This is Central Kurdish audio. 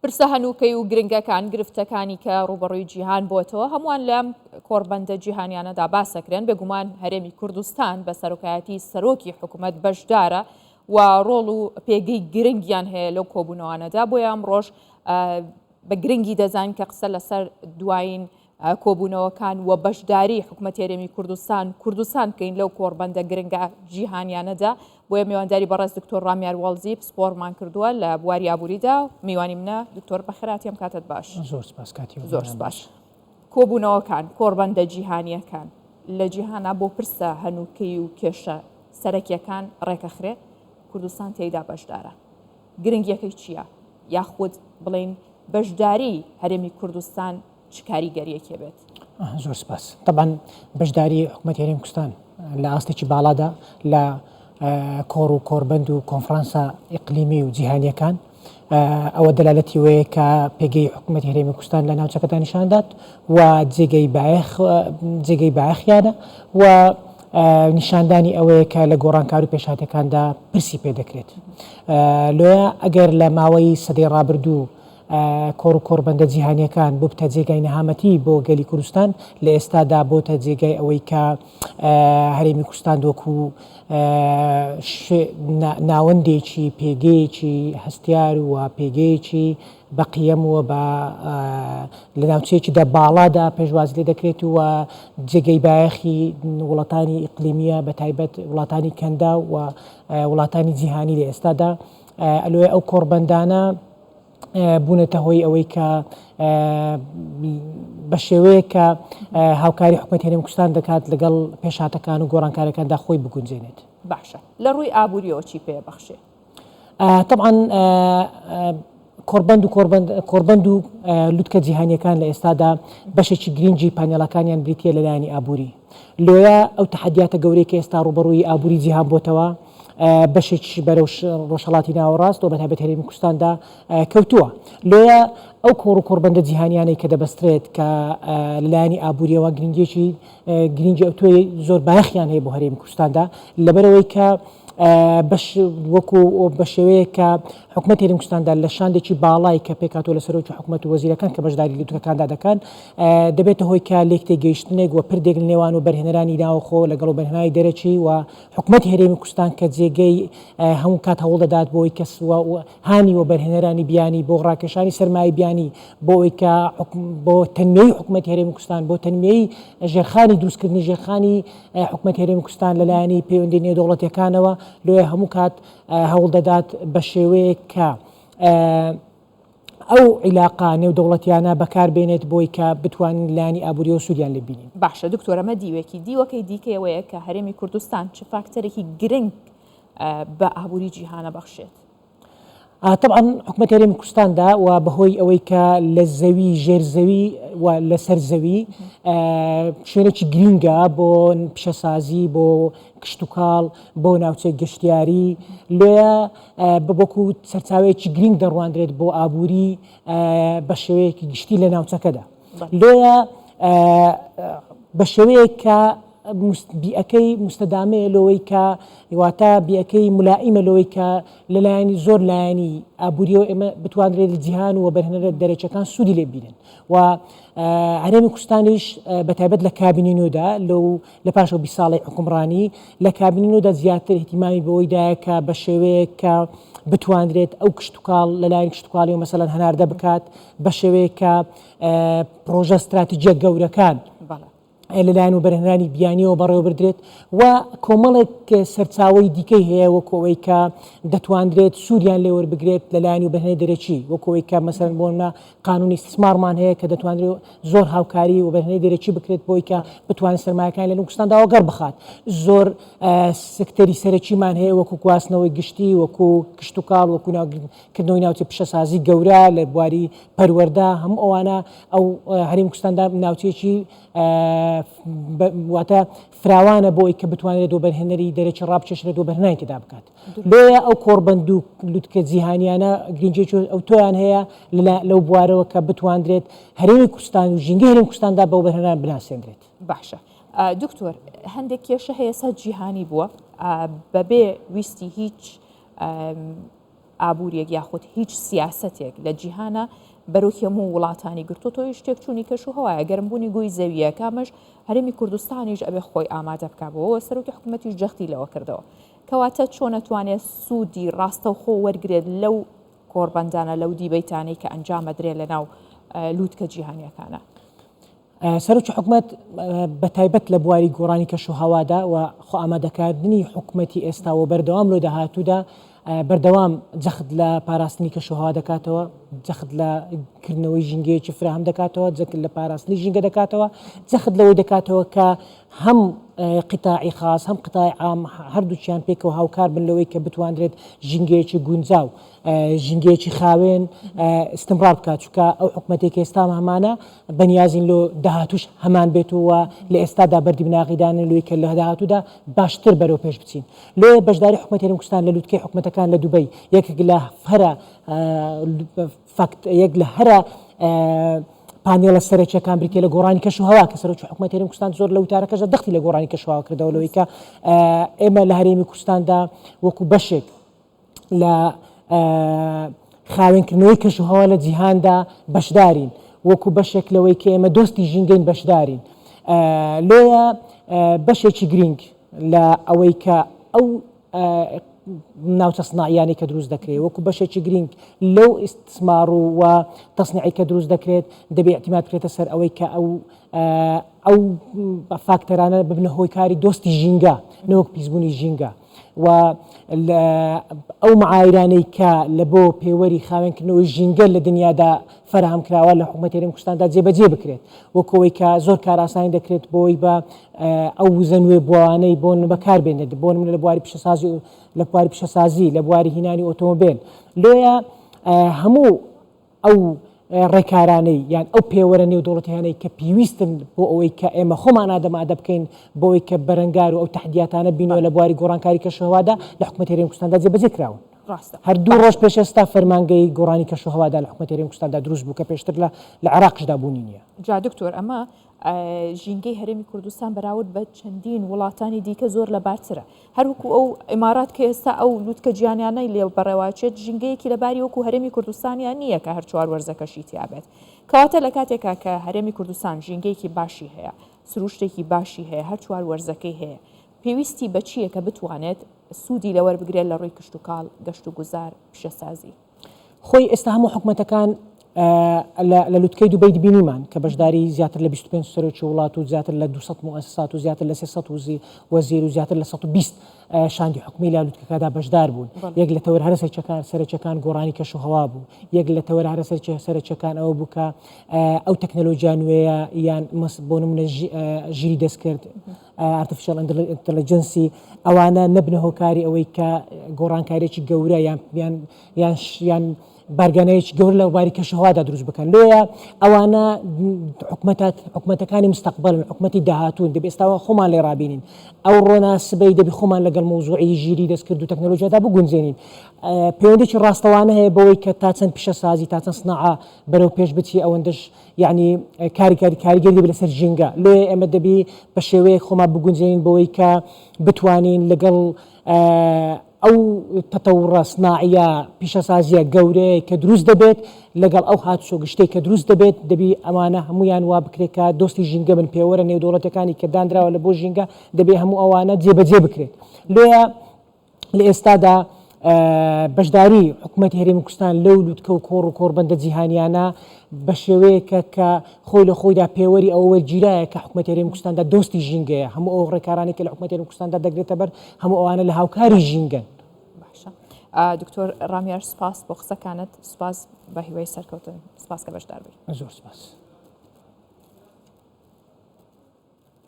پرسە هەنووکەی و گرنگەکان، گرفتەکانی کە ڕووبەڕووی جیهان بۆتەوە، هەمووان لەم کۆڕبەندە جیهانیانەدا باسەکرێن، بێگومان هەرێمی کوردستان بە سەرۆکایەتی سەرۆکی حکومەت بەشدارە و ڕۆڵ و پێگەی گرنگیان هەیە لەو کۆبوونەوانەدا، بۆیە ئەمڕۆش بە گرنگی دەزانین کە قسە لەسەر دوایین کۆبوونەوەکان و بەشداری حکومەتی هەرێمی کوردستان کوردستان بکەین لەو کۆڕبەندە گرنگە جیهانیانەدا. بۆیە میوانداری بەڕێز دکتۆر ڕامیار وەڵزی پسپۆڕمان کردووە لە بواری ئابووریدا. میوانی منە. دکتۆر بەخێرهاتی، ئەم کاتەت باش. زۆر سپاس، کاتی زۆر سپاس. کۆبوونەوەکان، کۆڕبەندە جیهانییەکان لە جیهانا بۆ پرسە هەنووکەی و کێشە سەرەکییەکان ڕێکەخرێ، کوردستان تێیدا بەشدارە. گرنگییەکەی چییە؟ یاخود بڵێین بەشداری هەرێمی کوردستان چ کاریگەریەکی هەبێت؟ زۆر سپاس. تەبعەن بەشداری حکومەتی هەرێمی کوردستان لە ئاستێکی باڵادا لە کۆڕ و کۆڕبەند و کۆنفرانسە ئیقلیمی و جیهانیەکان ئەوە دەلالەتی وەیە کە پێگەی حکوومەتی هەرێمی کوردستان لە ناوچەکەدا نیشاندات و جێگەی بایەخ جێگەی بایەخیانە و نیشاندانی ئەوەیە کە لە گۆڕانکار و پێشهاتەکاندا پرسی پێ دەکرێت. لۆیە ئەگەر لە ماوەی سەدەی ڕابردوو کۆڕ و کۆڕبەندە جیهانییەکان ببتە جێگای نەهامەتی بۆ گەلی کوردستان، لە ئێستادا بۆتە جێگای ئەوەی کە هەرێمی کوردستان وەکو ناوەندێکی پێگەیەکی هەستیار و پێگەیەکی بە قیەم و بە لە ناوچەیەکی دە باڵادا پێشوازی لێ دەکرێت و جێگەی بایەخی وڵاتانی ئیقلیمیە بە تایبەت وڵاتانی کەندا و وڵاتانی جیهانی لە ئێستادا ئەلۆیە ئەو کۆڕبەندانە بوونەتە هۆی ئەوەی کە بە شێوەیەک کە هاوکاری حکومەت هەرێم کوردستان دەکات لەگەڵ پێشهاتەکان و گۆڕانکارەکاندا خۆی بگونجێنێت. باشە لە ڕووی ئابووریەوە چی پێ بەخشێ؟ طبعا کۆڕبەند و کۆڕبەند کۆڕبەند و لوتکە جیهانیەکان لە ئێستادا بەشێکی گرنگی پانێڵەکانیان بریتە لە لایەنی ئابووری لۆیە ئەو تەحەدیاتە گەورەی کە ئێستا ڕووبەڕووی ئابووری جیهان بۆتەوە بەشێکیش بەرەو ڕۆژهەڵاتی ناوەڕاست و بەتایبەت هەرێمی کوردستاندا کەوتووە. لۆیە ئەو کۆڕ و کۆڕبەندە جیهانیانەی کە دەبەسترێت کە لەلایەنی ئابووریەوە گرنگیەکی گرنگی ئەوتۆی زۆر بایەخیان هەیە بۆ هەرێمی کوردستاندا لەبەرەوەی کە بەش وەکو بە شێوەیەک کە حکومەتی هەرێمی کوردستاندا لە شاندێکی باڵای کە پێکهاتووە لە سەرۆکی حکومەت و وەزیرەکان کە بەشداری لوتکەکاندا دەکەن دەبێتە هۆی کە لێکتێگەیشتنێک و پردێک لە نێوان وەبەرهێنەرانی ناوخۆ لەگەڵ وەبەرهێنانی دەرەکی و حکومەتی هەرێمی کوردستان کە جێگەی هەموو کات هەوڵ دەدات بۆ ئەوەی کە هانی وەبەرهێنەرانی بیانی بۆ ڕاکێشانی سەرمایەی بیانی بۆ ئەوەی کە بۆ تەنمیەی حکومەتی هەرێمی کوردستان بۆ تەنمیەی ژێرخانی دروستکردنی ژێرخانی حکومەتی هەرێمی کوردستان لەلایەنی پەیوەندی نێودەوڵەتیەکانەوە لۆیە هەموو کات هەوڵ دەدات بە شێوەیەک کە ئەو عیلاقە نێودەوڵەتیانە بەکار بێنێت بۆی کە بتوانین لایەنی ئابووریەوە سوودیان لێ بینین. باشە دکتۆر ئەمە دیوێکی، دیوەکەی دیکەی ئەوەیە کە هەرێمی کوردستان چ فاکتەرێکی گرنگ بە ئابووری جیهان ئەبەخشێت؟ تەبعەن حکومەتی هەرێمی کوردستاندا و بەهۆی ئەوەی کە لە زەوی ژێر زەوی و لەسەر زەوی شوێنێکی گرینگە بۆ پیشەسازی بۆ کشتوکاڵ بۆ ناوچەی گەشتیاری لۆیە وەکو سەرچاوەیەکی گرینگ دەڕواندرێت بۆ ئابووری بە شێوەیەکی گشتی لە ناوچەکەدا لۆیە بە شێوەیەک کە بیئەکەی مستەدامەیە لەوەی کە واتە بیئەکەی ملائیمە لەوەی کە لەلایەنی زۆر لایەنی ئابووریەوە ئێمە بتواندرێت لە جیهان و بەرهێنەرە دەرەکیەکان سوودی لێ ببینن و هەرێمی کوردستانیش بە تایبەت لە کابینی نوێدا لەو لە پاش ئەو 20 ساڵەی حوکمڕانی لە کابینی نوێدا زیاتر ئیهتیمامی بەوەی دایە کە بە شێوەیەک کە بتواندرێت ئەو کشتوکاڵ لەلایەن کشتوکاڵی و مەسەلەن هەناردە بکات بە شێوەیەک کە پڕۆژە ستراتیجیە گەورەکان لەلایەن وەبەرهێنانی بیانیەوە بەڕێوەبردرێت و کۆمەڵێک سەرچاوەی دیکەی هەیە وەکو ئەوەی کە دەتواندرێت سوودیان لێ وەربگرێت لەلایەن وەبەرهێنانی دەرەکی وەکو ئەوەی کە مەسەلەن بۆ نمونە قانونی ئیستیسمارمان هەیە کە دەتوانرێت زۆر هاوکاری وەبەرهێنانی دەرەکی بکرێت بۆی کە بتوانێت سەرمایەکانی لە کوردستاندا وەگەڕ بخات زۆر سکتەری سەرەکیمان هەیە وەکو گواستنەوەی گشتی وەکو کشتوکاڵ وەکو کردنەوەی ناوچەی پیشەسازی گەورە لە بواری پەروەردە هەموو ئەوانە ئەو هەرێمی کوردستاندا ناوچەیەکی واتە فراوانە بۆ ئەوەی کە بتوانرێت وەبەرهێنەری دەرەکی ڕابکێشرێت وەبەرهێنانی تێدا بکات لۆیە ئەو کۆڕبەند و لوتکە جیهانیانە گرنگیەکی ئەوتۆیان هەیە لەو بوارەوە کە بتواندرێت هەرێمی کوردستان و ژینگەی هەرێمی کوردستاندا بە وەبەرهێنان بناسێندرێت. باشە دکتۆر هەندێک کێشە هەیە سەر جیهانی بووە بەبێ ویستی هیچ. ئابووریەک یاخود هیچ سیاسەتێک لە جیهانا بەرۆکی هەموو وڵاتانی گرتۆتەوە یش تێکچوونی کەش و هەوایە، گەرمبوونی گۆی زەوییە کە ئەمەش هەرێمی کوردستانیش ئەبێ خۆی ئامادە بکا بۆوە، سەرۆکی حکوومەتیش جەختی لەوە کردەوە. کەواتە چۆن ئەتوانێ سوودی ڕاستەوخۆ وەرگرێت لەو کۆڕبەندانە، لەو دیبەیتانەی کە ئەنجام ئەدرێ لەناو لووتکە جیهانییەکانا؟ سەرۆکی حکومەت بە تایبەت لە بواری گۆڕانی کەشوهەوادا و خۆئامادەکردنی حکومەتی ئێستا و بەردەوام لۆ داهاتوودا بەردەوام جەخت لە پاراستنی کەشوهەوا دەکاتەوە، جەخت لە کردنەوەی ژینگەیەکی فراهەم دەکاتەوە، جەخت لە پاراستنی ژینگە دەکاتەوە، جەخت لەوەی دەکاتەوە کە هەم قیتاعی خاص هەم قیتاعی عام هەردووکیان پێکەوە هاوکار بن لەوەی کە بتواندرێت ژینگەیەکی گونجاو ژینگەیەکی خاوێن ئیستمڕار بکات چونکە ئەو حکومەتێک ئێستا هەمانە بەنیازین لۆ داهاتوش هەمان بێت و لە ئێستادا بەردی بناغی دانێن لۆی کە لە داهاتوودا باشتر بەرەو پێش بچین لۆیە بەشداری حکومەتی هەرێمی کوردستان لە لوتکەی حکومەتەکان لە دوبەی یەکێک لە هەرە فاکت یەک لە هەرە پانێڵە سەرەکیەکان بریتیە لە گۆڕانی کەش و هەوا کە سەرۆکی حکومەتی هەرێمی کوردستان زۆر لە وتارەکەشدا دەختی لە گۆڕانی کەش و هەوا کردەوە لەوەی کە ئێمە لە هەرێمی کوردستاندا وەکو بەشێک لە خاوێنکردنەوەی کەشوهەوا لە جیهاندا بەشدارین، وەکو بەشێک لەوەی کە ئێمە دۆستی ژینگەین بەشدارین. لۆیە بەشێکی گرینگ لە ئەوەی کە ئەو ناوچە سناعیانەی کە دروست دەکرێت وەکو بەشێکی گرینگ لەو ئیستسمار و تەسنیعی کە دروست دەکرێت دەبێ ئیعتیماد بکرێتە سەر ئەوەی کە ئەو ئەو فاکتەرانە ببنە هۆکاری دۆستی ژینگە نەوەک پیسبوونی ژینگە. و ئەو معایرانەی کە لە بۆ پێوەری خاوێنکردنەوەی ژینگە لە دنیادا فەراهەم کراوە لە حکومەتی هەرێمی کوردستاندا جێبەجێ بکرێت وەک ئەوەی کە زۆر کارئاسانی دەکرێت بۆی بە ئەو وزە نوێ بووانەی بۆ بەکار بێنێت بۆ نمونە لە بواری پیشەسازی لە بواری پیشەسازی لە بواری هینانی ئۆتۆمبێل لۆیە هەموو ئەو ڕێکارانەی یان ئەو پێوەرە نێودەوڵەتیانەی کە پیویستن بۆ ئەوەی کە ئێمە خۆمان ئادەمادە بکەین بۆ ئەوەی کە بەرەنگار و ئەو تەحدیاتانە بینەوە لە بواری گۆڕانکاری کەشوهەوادا لە حکومەتی هەرێمی کوردستاندا جێبەجێ کراون. ڕاستە. هەر دوو ڕۆژ پێش ئێستا فەرمانگەی گۆڕانی کەشوهەوادا لە حکومەتی هەرێمی کوردستاندا دروست بوو کە پێشتر لە لە عێراقیشدا بوونی نییە. جا دکتۆر ئەمە ژینگەی هەرێمی کوردستان بەراورد بە چەندین وڵاتانی دیکە زۆر لەبارترە. هەر وەکو ئەو ئیمارات کە ئێستا ئەو لوتکە جیانیانەی لێ بەڕێوەچێت ژینگەیەکی لەباری وەکو هەرێمی کوردستانیان نییە کە هەر چوار وەرزەکەشی تیابێت. کەواتە لە کاتێکا کە هەرێمی کوردستان ژینگەیەکی باشی هەیە، سروشتێکی باشی هەیە، هەر چوار وەرزەکەی هەیە، پێویستی بە چییە کە بتوانێت سوودی لە وەربگرێت لە ڕووی کشتوکاڵ، گەشتوگوزار، پیشەسازی؟ خۆی ئێستا هەموو حکومەتەکان لە لوتکەی دوبەی بینیمان کە بەشداری زیاتر لە 25 سەرۆکی وڵات و زیاتر لە 200 موسسات و زیاتر لە 300 وەزیر و زیاتر لە 120 شاندی حکومی لە لوتکەکەدا بەشدار بوون. یەک لە تەوەرە هەرە سەرەکیەکان سەرەکیەکان گۆڕانی کەش و هەوا بوو. یەک لە تەوەرە هەرە سەرەکیەکان ئەوە بوو کە ئەو تەکنەلۆژیا نوێیە یان بۆ نمونە ژیری دەستکرد artificial intelligence ئەوانە نەبنە هۆکاری ئەوەی کە گۆڕانکاریی گەورە یان یان یان یان بارگانەیەکی گەورە لە باری کەشوهەوادا دروست بکەن لۆیە ئەوانە حکومەتات حکومەتەکانی مستەقبلن حکومەتی داهاتوون دەبێ ئێستاوە خۆمان لێ ڕابینین ئەو ڕۆنا سبەی دەبی خۆمان لەگەڵ مەوزوعی ژیری دەستکرد و تەکنەلۆژیادا بگونجێنین پەیوەندێکی ڕاستەوانە هەیە بەوەی کە تا چەند پیشەسازی تا چەند سناعە بەرەو پێش بچی ئەوەندەش یعنی کاریگەری کاریگەری دەبی لەسەر ژینگە لۆیە ئێمە دەبی بە شێوەیەک خۆمان بگونجێنین بەوەی کە بتوانین لەگەڵ ئەو تەتەوڕە سناعیە پیشەسازیە گەورەیە کە دروست دەبێت لەگەڵ ئەو هاتوچۆ گشتەی کە دروست دەبێت دەبی ئەمانە هەموویان وا بکرێت کە دۆستی ژینگە بن پێوەرە نێودەوڵەتیەکانی کە دانراوە لە بۆ ژینگە دەبێ هەموو ئەوانە جێبەجێ بکرێت لۆیە لە ئێستادا بەشداری حکوومەتی هەرێمی کوردستان لەو لوتکە و کۆڕ و کۆڕبەندە جیهانیانە بە شێوەیەکە کە خۆی لە خۆیدا پێوەری ئەوە وەرگیرایە کە حکومەتی هەرێمی کوردستاندا دۆستی ژینگەیە، هەموو ئەو ڕێکارانەی کە لە حکومەتی هەرێمی کوردستاندا دەگرێتە بەر هەموو ئەوانە لە هاوکاری ژینگەن. باشە دکتۆر ڕامیار سوپاس بۆ قسەکانت، سوپاس بە هیوای سەرکەوتن، سوپاس کە بەشدار بووی. زۆر سوپاس.